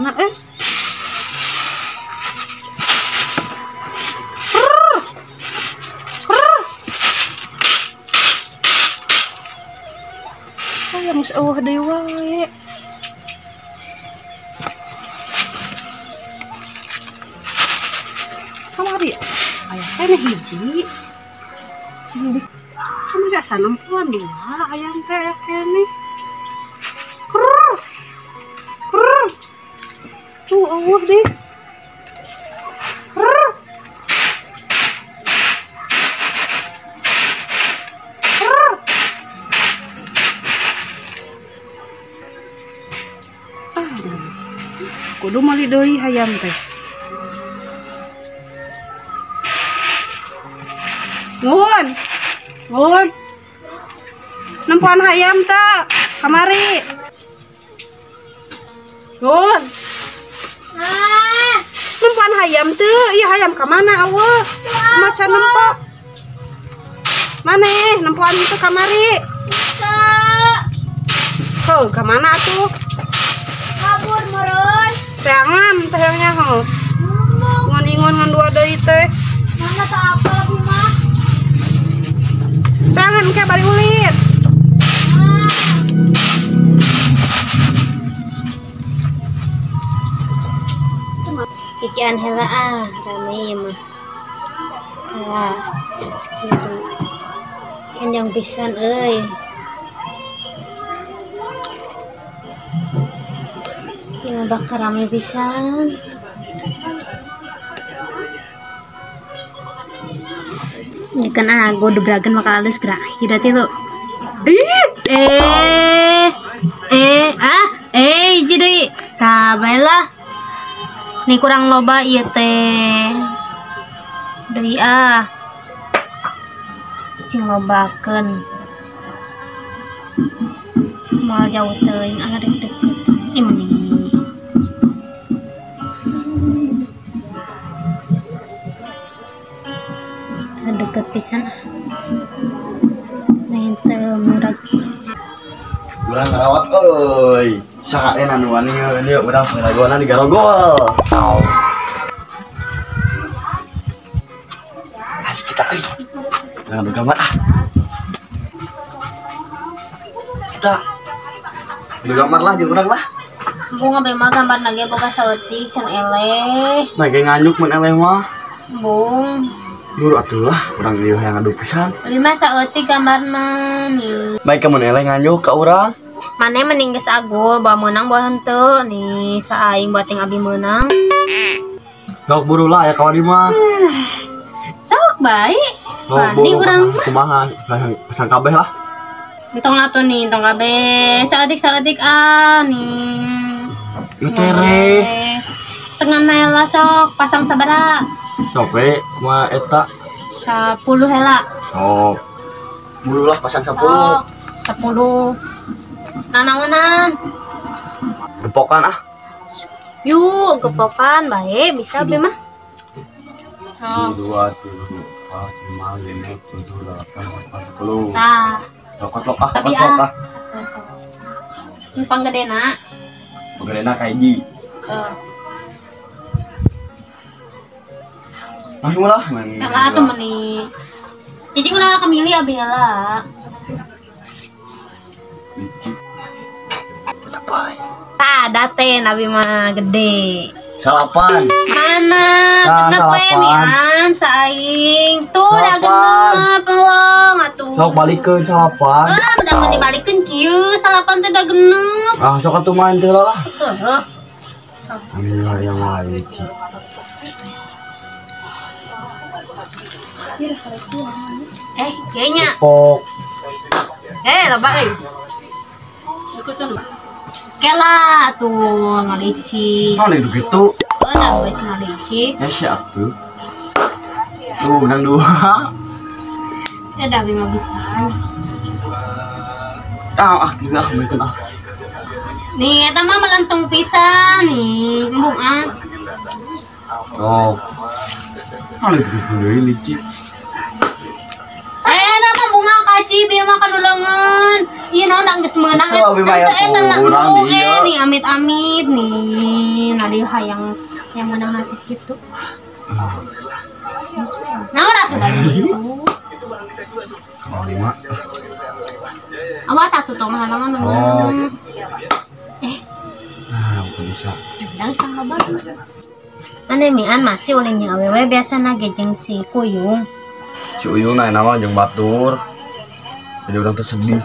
Suarana eh. Hayam geus eueuh deui wae. Kamari aya keneh hiji. Kamari asa nempuan dua ayam teh aya keneh. Krrr. Krrr. Tuh eueuh deui. Krrr. Krrr. Kudu meuli deui hayam teh. Ngun. Ngun. Nempoan hayam teh kamari. Ngun. Ah, nempoan hayam teu? Ieu hayam ka mana eueuh? Macan nempo. Maneh nempoan itu kamari? Heuh, ka mana atuh? Kabur meureun. Teangan teh nya heuh. Ngan ingon ngan dua deui teh. Mana teu apa lebih mah. Teangan engke bari ulit. Ikian heula ah, rame ieu mah. Kalah sekitu. Panjang pisan euy. Ieu bakal rame pisan. Ya kan ah, gua dobragan bakal halus gerak. Tidak tilu. Jadi tah bae lah. Nih kurang loba ieu teh. Deui ah. Cing lobakeun. Moal jauh teuing ah deket-deket. Ih meni. Deket pisan. Lain teu murag. Urang ngarawat euy. Saha anu wani ieu urang panglagona di garogol. Asik kita euy. Urang gambar ah. Kita gambar lah jeung urang lah. Bunga bae mah gambar nage boga saeutik can eleh. Nah ge nganyuk mun eleh mah. Bung. Buru atuh lah, urang ieu hayang adu pisan. Abi mah saeutik gambarna nih. Baik mun eleh nganyuk ka urang. Mane mending geus agul, bawa meunang bawa henteu nih, saaing buat yang abi meunang. Sok buru lah aya kawadi mah. Sok bae. Wani urang kumaha, pasang kabeh lah. Entong atuh nih, entong kabeh. Saeutik-saeutik ah nih. Nu tere. Setengah heula sok, pasang sabaraha? Sok we, kumaha eta? 10 heula. Sok. Buru lah pasang 10. Sok, 10. Nanaonan. Gepokan ah. Yuk, gepokan bae bisa be mah. 1 2 3 4 5 6 7 8 9 10. Tah. Lokot lokah, lokot lokah. Panggedena. Panggedena ka hiji. Heeh. Langsung lah. Lah atuh meni. Cicing udah kamili abi heula. Tah, date nabi mah gede. Salapan. Mana? Genep we mian saing. Tuh dah genep pelong atuh. Sok balikeun salapan. Heuh, udah mun dibalikeun kieu salapan teh dah genep. Ah, sok atuh main teh lah. Heuh. Sok. Alhamdulillah yang lain. Kayaknya. Pok. Loba euy. Ikutkeun. Kela tuh ngalici. Oh, itu gitu. Oh, nah gue sih ngalici. Ya siap tuh. Tuh, menang 2. Ya dah mah bisa. Ah, gila, mereka ah. Nih, eta mah melentung pisan nih, embung ah. Oh. Ah, itu gitu licik. Nama bunga kaci biar makan ulangan. Iya naon da geus meunang eta eta mah nih amit-amit nih nadi hayang yang menang hati gitu. Naon atuh da gitu. Oh, 5. Awas atuh tong halangan. Oh. Eh. Ah, bisa. Udah setengah lebar. Ane mian masih ulin jeung awewe biasana ge jeung si Kuyung. Si Uyung na nama jeung batur. Jadi urang teh sedih.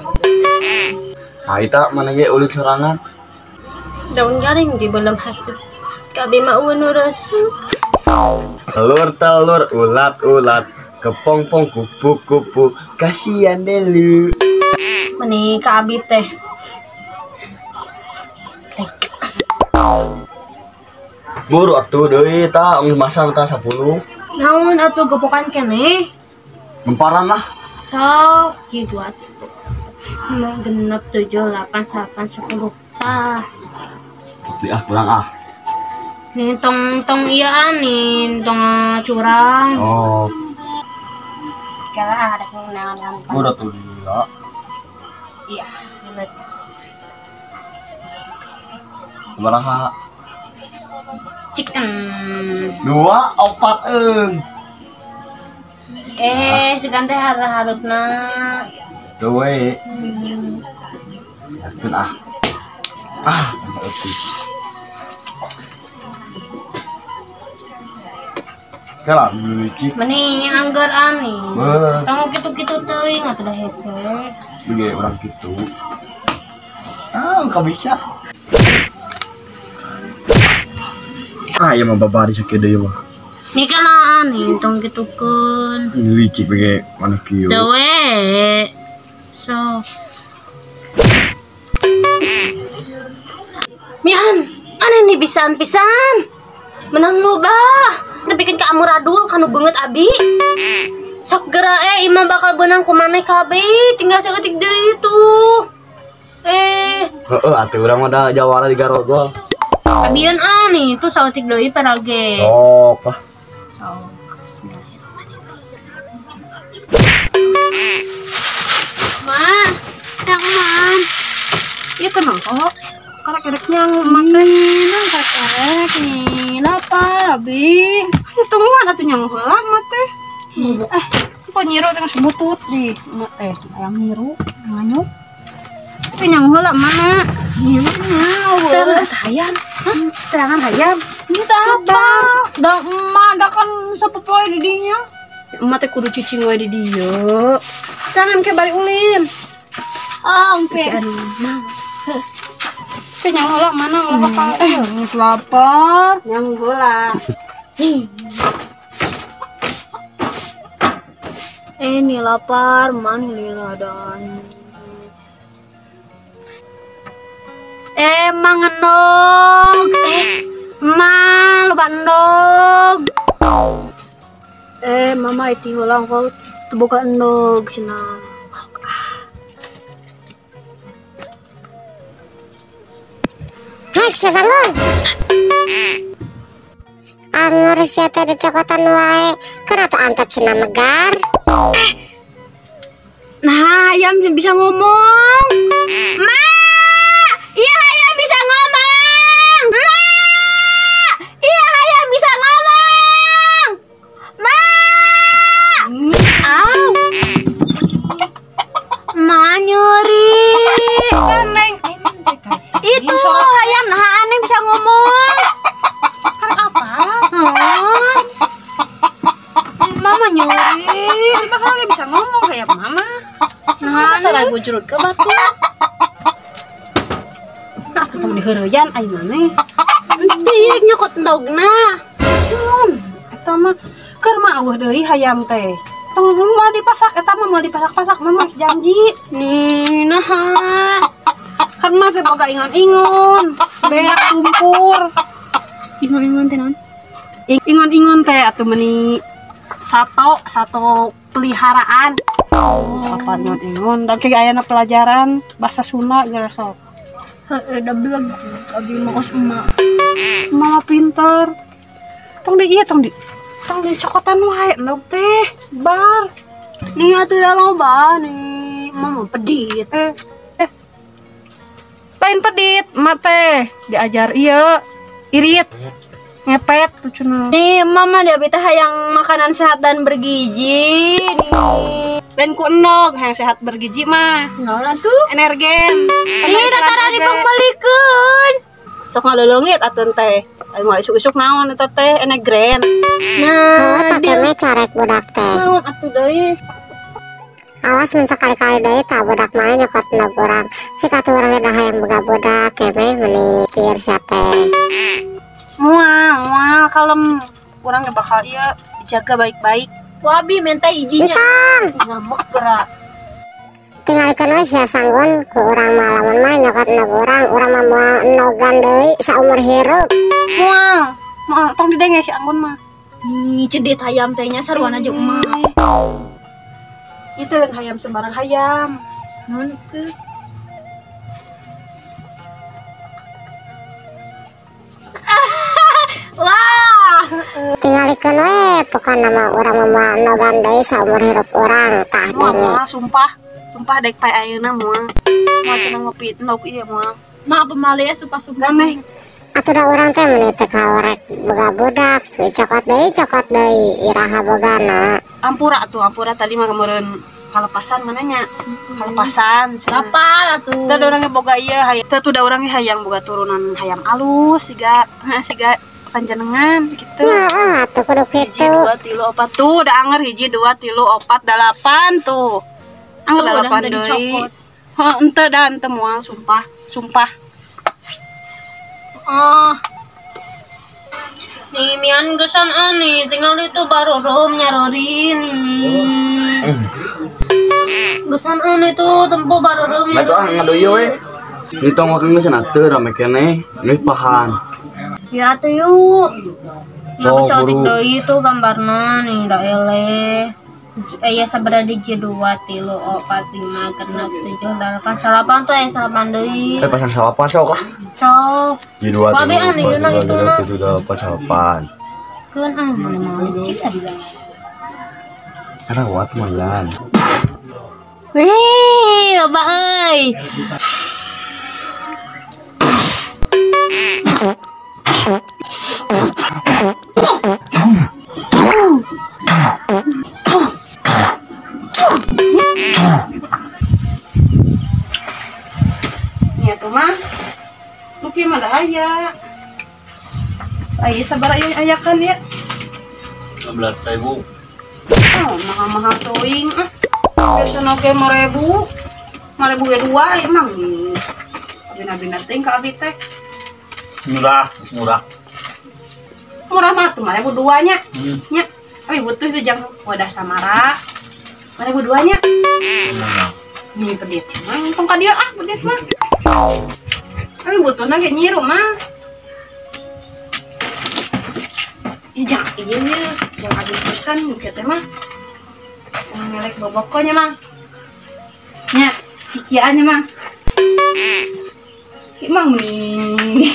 Ah, eta mana ge ulik sorangan. Daun garing di belum hasib. Kabeh mah eueun nu resep. Telur-telur, ulat-ulat, kepompong kupu-kupu, kasihan deh lu. Meni ka abi teh. Teh. Buru atuh deui tah geus masang tah 10. Naon atuh gepokan keneh? Gemparan lah. Sok, 2 5 6 7 8 9 10 tah. Di ah kurang ah. Nih tong tong iya nih tong curang. Oh. Kala ada kemenangan. Udah tuh gila. Iya, bener. Kumaha? Chicken. 2 4 eung. Eh, sugan teh harupna. Tuh we. Yakin ah. Ah, eueuh. Kala licik. Meni anggar ani. Tong kitu-kitu teuing atuh da hese. Bege urang kitu. Ah, engka bisa. Ah, ieu mah babari sakieu deui mah. Ni kala ani tong kitukeun. Licik bege maneh kieu. Teu we. So. Mian, aneh nih bisaan pisan. Menang loba. Tepikeun ka amuradul kanu beungeut abi. Sok geura imah bakal beunang ku maneh kabeh, tinggal saeutik deui tuh. Eh. Heeh, atuh urang mah da jawara di Garogol. Abieun ah nih tuh saeutik deui parage. Sok ah. Sok. Bismillahirrahmanirrahim. Ma, tangan. Ieu tenang kok. Karek-karek nyang makan nang karek nih. Lapar abi. Tungguan atuh nyang heula mah teh. Eh, kok nyiru dengan sebutut di emak teh. Ayam nyiru nganyuk. Tapi nyang heula mana? Nyiru mah. Hayam. Hah? Tangan hayam. Ini teh apa? Da emak da kan sapopoe di dinya. Emak teh kudu cicing wae di dieu. Tangan ke bari ulin. Ah, oke. Nah. Ke nyang heula mana ulah bakal geus lapar. Nyang heula. Eh, nih lapar, man lila dan. Eh, mang endog. Eh, ma lupa endog. Eh, mama iti ulang kau buka endog cenah. Hek sasangun. Anggur sia teh dicokotan wae, kan atuh antap cenah megar. Nah, ayam bisa ngomong. Ma! Iya ayam bisa ngomong. Ma! Iya ayam bisa ngomong. Ma! Au. Ma nyeri. Neng. Itu ayam nah aneh bisa ngomong. Kan apa? Mama nyuri. Kita kan lagi bisa ngomong kayak mama. Nah, cara gujrut ke batu. Nah, tuh tong diheureyan ai maneh. Henteu nyokot endogna. Naon? Eta mah keur mah eueuh deui hayam teh. Tong moal dipasak eta mah moal dipasak-pasak mama geus janji. Nih, nah. Kan mah teh boga ingon-ingon, beak tumpur. Ingon-ingon teh naon? Ingon-ingon teh atuh meuni sato peliharaan. Apa ingon-ingon dan kayak ayana pelajaran bahasa Sunda geura sok. Heeh, da beleg abi mah kos emak. Mama pinter. Tong di ieu tong di cokotan wae endog teh. Bar. Nih atuh da loba nih, mama pedit. Eh, Lain pedit, emak teh diajar ieu irit. Ngepet tuh cenah. Nih, mama dia teh hayang makanan sehat dan bergizi nih. Lain ku endog hayang sehat bergizi mah. Naon atuh? Energen. Ih, datara dipangbalikeun. Sok ngaleuleungit atuh teh. Aing mah isuk-isuk naon eta teh energen. Nah, Heuh tah keme carek budak teh. Naon atuh deui. Awas mun sakali-kali deui tah budak maneh nyokot endog urang. Cik atuh urang teh hayang boga budak keme meuni kieu sia teh. Mual, kalem. Urang ge bakal ieu dijaga baik-baik. Wabi minta izinnya. Ngambek gerak. Tinggalikeun we sia sanggun ku urang mah lamun mah nyokot endog urang, urang mah moal endogan deui saumur hirup. Mual, mual tong didenge si Anggun mah. Ih, cedit hayam teh nya saruana jeung emak. Itu lain hayam sembarang hayam. Naon teu? Wah, Tinggalikeun we pokona mah urang mah moal endogan deui saumur hirup urang tah denge. Moal, sumpah. Sumpah dek pae ayeuna moal. Moal cenah ngopi endog ieu moal. Mak pemale ya sumpah-sumpah. Ganeh. Atuh da urang teh meuni teu kaorek boga budak, dicokot deui iraha bogana. Ampura atuh, ampura tadi mah meureun kalepasan mananya. Kalepasan cenah. Lapar atuh. Teu da urang ge boga ieu hayang. Teu tuh da urang ge hayang boga turunan hayam alus siga siga panjenengan gitu. Heeh, atuh kudu Hiji, kitu. 2, 3, 4 tuh udah anger hiji 2 3 4 8 tuh. Anger Tuh, udah 8 henteu deui. dicokot. Heuh, henteu da henteu moal sumpah, sumpah. Oh. Nih mian gesan nih, tinggal itu baru rom nyarorin. Gesan itu tempo baru rom. Nah, tuh ah ngadu ieu we. Ini tong makan geus teu rame keneh, geus pahan. Ya atuh yuk. So, Nah, bisa buru. otik deui tuh gambarna nih da eleh. Aya sabaraha hiji 2 3 4 5 6 7 8 salapan tuh aya salapan deui. Pasang salapan sok ah. Sok. Hiji 2 Wabe, 3 ah, nih, 4 yuna 5 itu mah. 6 7 8 salapan. Keun ah mana mau dicik tadi bang. Rawat lumayan. Wih, loba euy. Nya tuh mah. Nu kieu mah da aya. Aya sabaraha ieu ayakan ya? 16.000. Oh, mahal-mahal teuing ah. Biasana oge 5.000. 5.000 ge 2 emang nih. Bina-bina teuing ka abi teh. Murah, murah. Murah mah tuh 5.000 dua nya. Nya. Abi butuh itu jam wadah samara. 5.000 dua nya. Nih pedit mah, tong ka dieu ah pedit mah. Abi butuhna ge nyiru mah. Ih, jangan ieu nya, jangan abi pisan nu kieu teh mah. Ngelek bobokonya mang. Nya, kikiannya mang. Ki mang nih.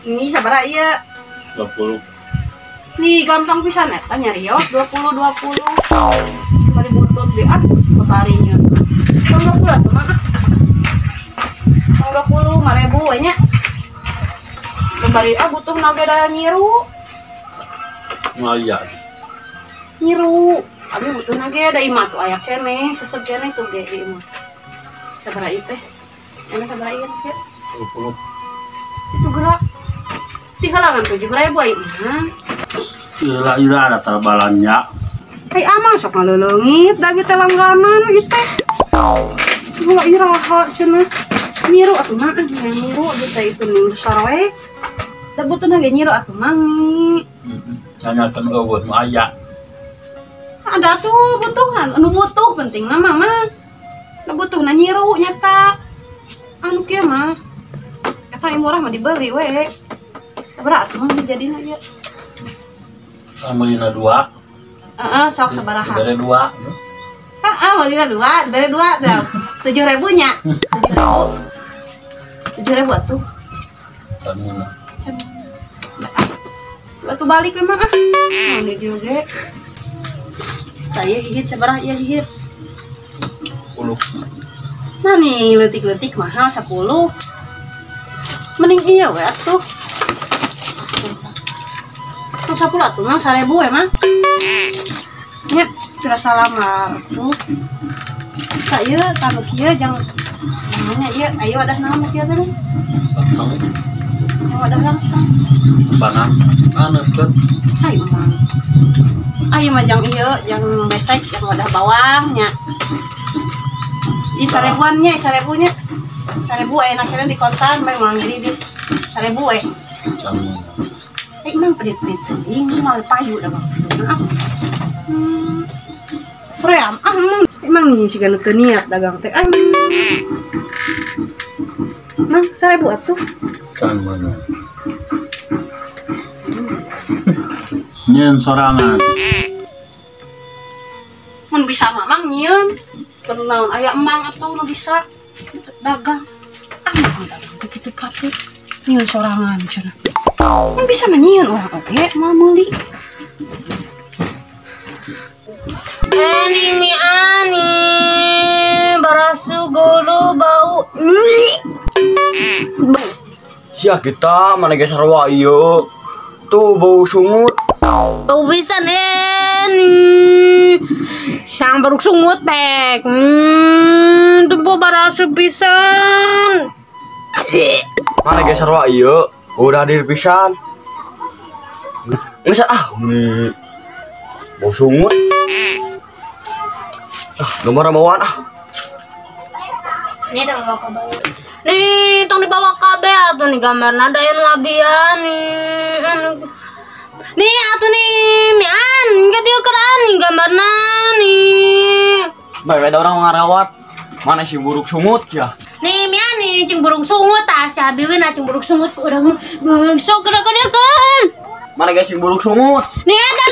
Ini sabaraha ieu? 20. Nih gampang pisan eta nyarios 20 20. Bari butut deui ah babarinya. Tong 20 atuh mah. Tong 20 5.000 we nya. Babari ah butuh naga da nyiru. Lumayan. Nyiru. Abi butuh naga da imah tuh aya keneh, sesep keneh tuh ge ieu mah. Sabaraha ieu teh? Enak sabaraha ieu teh? 20. Itu gerak. Ti halangan 7.000 ieu mah. Ira-ira ada tarbalannya. Ai amang sok ngaleuleungit da teh langganan ieu teh. Gula iraha cenah. Nyiru atuh mah nyiru ieu teh itu ning saroe. Da butuhna ge nyiru atuh mangi. Nanyakeun eueuh nu aya. Ada tuh butuhna, anu butuh pentingna mah mah. Da butuhna nyiru nyata. Anu kieu mah. Eta murah mah dibeli we. Sabaraha atuh mah dijadina ieu? Meulina 2. Heeh, sok sabaraha? Bere 2. Heeh, meulina 2, bere 2 tah. 7.000 nya. 7.000. 7.000 atuh. Can. Atuh balik memang ah. Mana juga. Saya hihit sabaraha ieu hihit? 10. Nah nih leutik-leutik mahal 10. Mending iya we atuh. Tong 10 atuh mang 1000 emang. Nya sudah salam lah tuh. Tak ieu tanu kieu jang namanya ieu ayo ada naon kieu teh. Langsung. Yang ada langsung. Panas. Anu teh. Ayo mang. Ayo mah jang ieu jang besek jang wadah bawang nya. Ih 1000-an nya, 1000 nya. 1000 enak kira di kontan bae moal ngiri di 1000 we. Eh emang pelit-pelit teuing moal payu da bang. Ah. Pream ah emang nih siga nu teu niat dagang teh. Ah. Mang 1000 atuh. Kan mana. Nyeun sorangan. Mun bisa mah mang nyieun. Naon aya emang atuh nu bisa dagang. Ah, mang dagang teh kitu patut. Nyieun sorangan cenah. Mun bisa mah nyieun urang oge moal meuli. Eni mi ani barasu guru bau. Sia kita mana ge sarua ieu. Tuh bau sungut. Bau pisan eni. Sang baruk sungut pek. Tempo barasu pisan. Mana ge sarua ieu? Udah hadir pisan. Geus ah nih. Bau sungut. Ah, gambar bawaan ah. Nih dong bawa kabel. Nih, tong dibawa kabel atuh nih gambarna da anu abian nih. Nih atuh nih mian, ka dieu keur nih gambarna nih. Bae ada orang ngarawat. Mana si buruk sungut ya? Nih mian nih cing burung sungut tah si abi we na cing burung sungut ku urang mah. Sok geura-geura. Mana guys sing buruk sungut? Nih eta